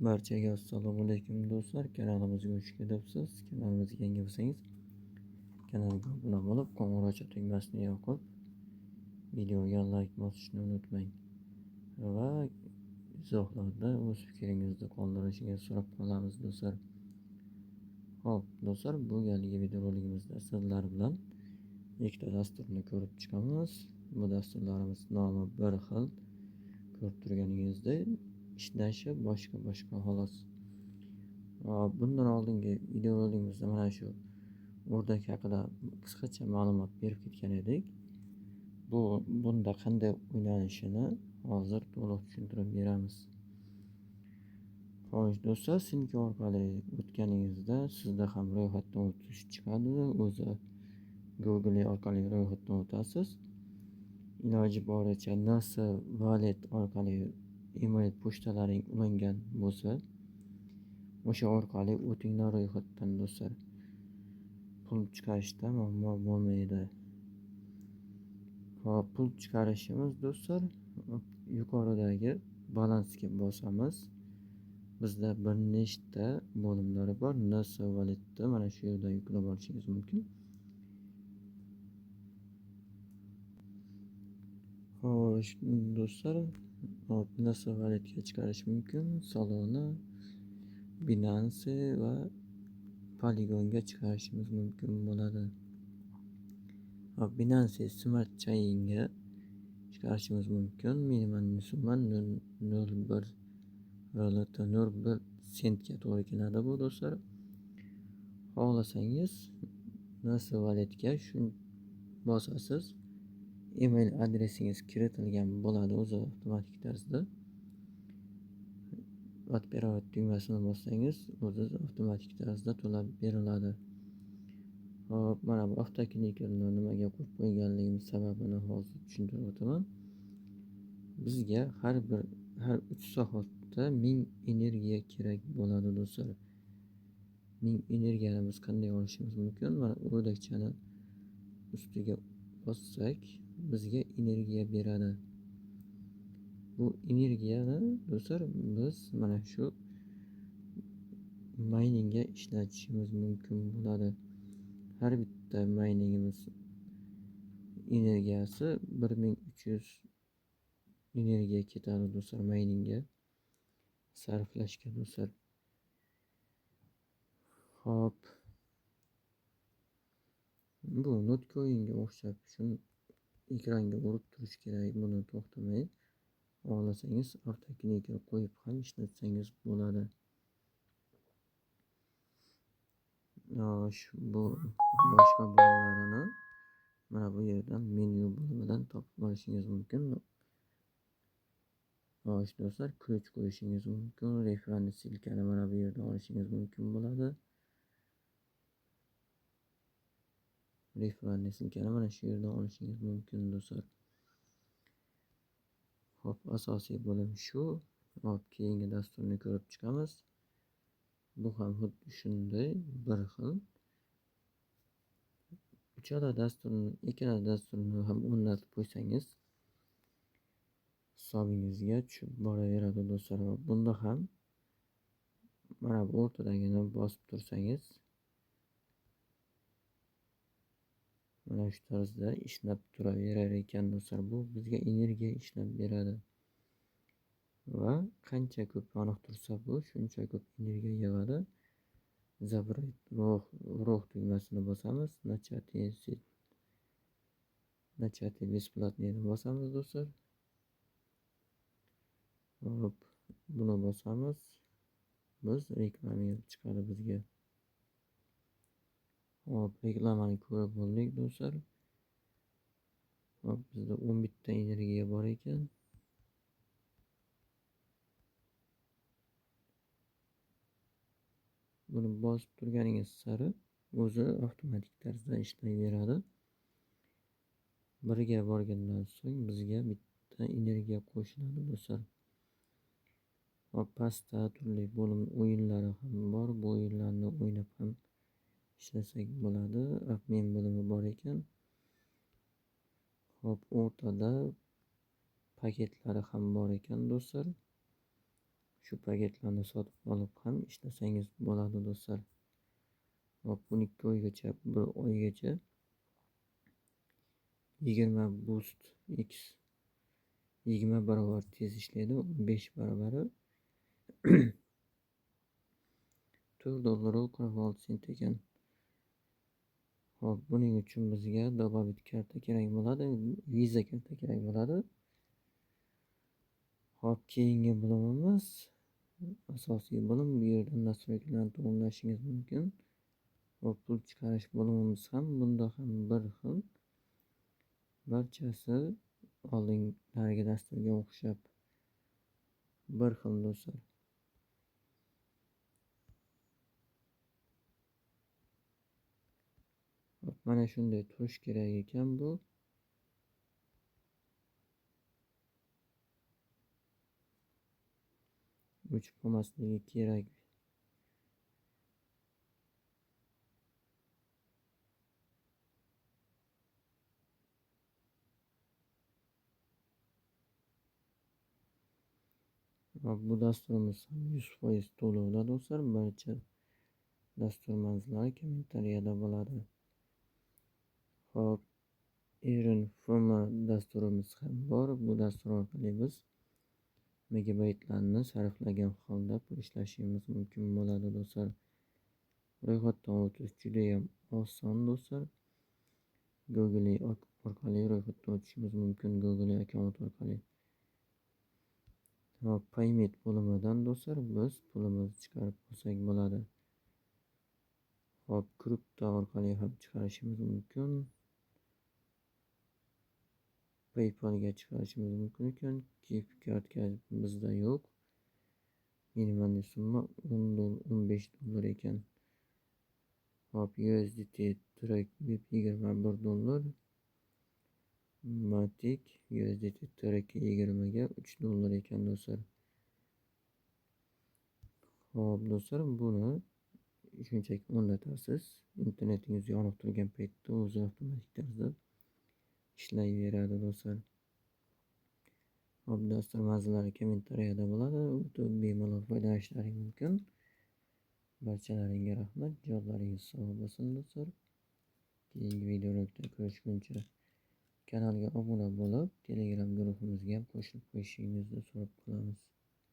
Barchaga assalomu alaykum do'stlar, kanalimizga xush kelibsiz. Kanalimizga yangi bo'lsangiz, kanalga obuna bo'lib, qo'ng'iroqcha tugmasini yoqib, videoga like bosishni unutmang va izohlarda o'z fikringizni qoldirishingizni so'rab qolamiz do'stlar. Xo'p, do'stlar, bu galgi videorolikimizda sizlar bilan ikkita dasturni ko'rib chiqamiz. Bu dasturlarimiz nomi bir xil, ko'rib turganingizdek ishlashi boshqa xolos. Bundan oldingi videorolikimizda mana shu o'rdak haqida qisqacha ma'lumot berib ketgan edik. Bunda qanday o'ynalishini hozir to'liq tushuntirib beramiz. Xo'sh do'stlar, sinka orqali o'tganingizda sizda ham ro'yxatdan o'tish chiqadi. O'zi Google orqali ro'yxatdan o'tasiz. Iloji boricha NASA Wallet orqali email pochtalaring ulangan bo'lsa, o'sha orqali o'tinglar ro'yxatdan do'stlar. Pul chiqarishda muammo bo'lmaydi. Hop, pul chiqarishimiz do'stlar, yuqoridagi balansga bosamiz. Bizda bir nechta bo'limlari bor. NASA Wallet'da mana shu yerdan yuklab olishingiz mumkin. Xo'sh do'stlar, hop, NASA Walletga chiqarish mumkin. Solana, Binance va Polygonga chiqarishimiz mumkin bo'ladi. Hop, Binance Smart Chainga chiqarishimiz mumkin. Minimal summa 0.01 RLT 0.1 sentga to'g'ri keladi bu do'stlar. Xohlasangiz NASA Walletga shuni bosasiz. Email adresingiz kiritilgan bo'ladi o'zi avtomatik tarzda. Отправить tugmasini bossangiz o'zi avtomatik tarzda to'lab beriladi. Hop, mana bu avtoklikerni nimaga qo'yib qo'yganligimiz sababini hozir tushuntirib o'taman. Bizga har 3 soatda 1000 energiya kerak bo'ladi do'stlar. 1000 energiyani biz qanday olishimiz mumkin? Mana o'rdakchani ustiga bossak bizga energiya beradi. Bu energiyani do'stlar biz mana shu mayningga ishlatishimiz mumkin bo'ladi. Har bitta mayningimiz energiyasi 1300 energiya ketadi do'stlar mayningga sarflashga do'stlar. Xo'p, bu Notcoinga o'xshab shuni ekranga urib turish kerak, buni to'xtamay. Xohlasangiz avtokliker qo'yib ham ishlatsangiz bo'ladi. Bu boshqa bo'limlarini mana bu yerdan menyu bo'limidan topib olishingiz mumkin. Xo'sh do'stlar, ключ qo'yishingiz mumkin, referral ссылкani mana bu yerdan olishingiz mumkin bo'ladi. Referral ссылкani mana shu yerdan olishingiz mumkin do'stlar. Hop, asosiy bo'lim shu. Hop, keyingi dasturni ko'rib chiqamiz. Bu ham xuddi shunday bir xil. Uchala dasturni, ikkala dasturni ham o'rnatib qo'ysangiz hisobingizga tushib boraveradi do'stlar. Bunda ham mana bu o'rtadagini bosib tursangiz mana shu tarzda ishlab turaverar ekan do'stlar. Bu bizga energiya ishlab beradi. Va qancha ko'p yoniq tursa bu shuncha ko'p energiya yig'adi. Забрать roh tugmasini bosamiz. Начать бесплатный bosamiz do'stlar. Hop, buni bosamiz. Biz reklama chiqadi bizga. Hop, reklamani ko'rib bo'ldik do'stlar. Hop, bizda 11 ta energiya bor ekan. Buni bosib turganingiz sari o'zi avtomatik tarzda ishlayveradi. Birga borgandan so'ng bizga bitta energiya qo'shiladi do'stlar. Hop, pastda turli bo'lim o'yinlari ham bor. Bu o'yinlarni o'ynab ham ishlasak bo'ladi. Admin bo'limi bor ekan. Hop, o'rtada paketlari ham bor ekan do'stlar. Shu Shu paketlarni sotib olib ham ishlasangiz bo'ladi do'stlar. Hop, 12 oygacha, 1 oygacha 20 boost x 20 barobar tez ishlaydi, 15 barobari $4.46 ekan. Hop, buning uchun bizga добавить karta kerak bo'ladi, Visa karta kerak bo'ladi. Hop, keyingi bo'limimiz asosiy bo'lim. Bu yerdan настройкаlarni to'g'rilashingiz mumkin. Hop, pul chiqarish bo'limimiz ham bunda ham bir xil. Barchasi oldingi dasturga o'xshab bir xil do'stlar. Hop, mana shunday turish kerak ekan bu. O'chib qolmasligi kerak. Hop, bu dasturimiz ham 100% to'lovda do'stlar. Barcha dastur manzillari kommentariyada bo'ladi. Hop, Erin Firma dasturimiz ham bor. Bu dastur orqali biz megabaytlarni sarflagan holda pul ishlashimiz mumkin bo'ladi do'stlar. Ro'yxatdan o'tish juda ham oson do'stlar. Google orqali ro'yxatdan o'tishimiz mumkin, Google akkaunt orqali. Hop, Payment bo'limidan do'stlar biz pulimizni chiqarib olsak bo'ladi. Hop, kripto orqali ham chiqarishimiz mumkin. PayPalga chiqarishimiz mumkin ekan. Gift kartka bizda yo'q. Minimal summa $15 ekan. Hop, USDT TRC $21. Matic USDT TRC 20 ga $3 ekan do'stlar. Hop do'stlar, buni shunchaki o'rnatasiz. Internetingiz yonib turgan paytda o'zi avtomatik tarzda ishlayveradi do'stlar. Hop, dastur manzillari kommentariyada bo'ladi. O'tib bemalol foydalanishlaring mumkin. Barchalaringga rahmat. Jonlaringiz sog' bo'lsin do'stlar. Keyingi videolarda ko'rishguncha kanalga obuna bo'lib, Telegram guruhimizga ham qo'shilib qo'yishingizni so'rab qolamiz.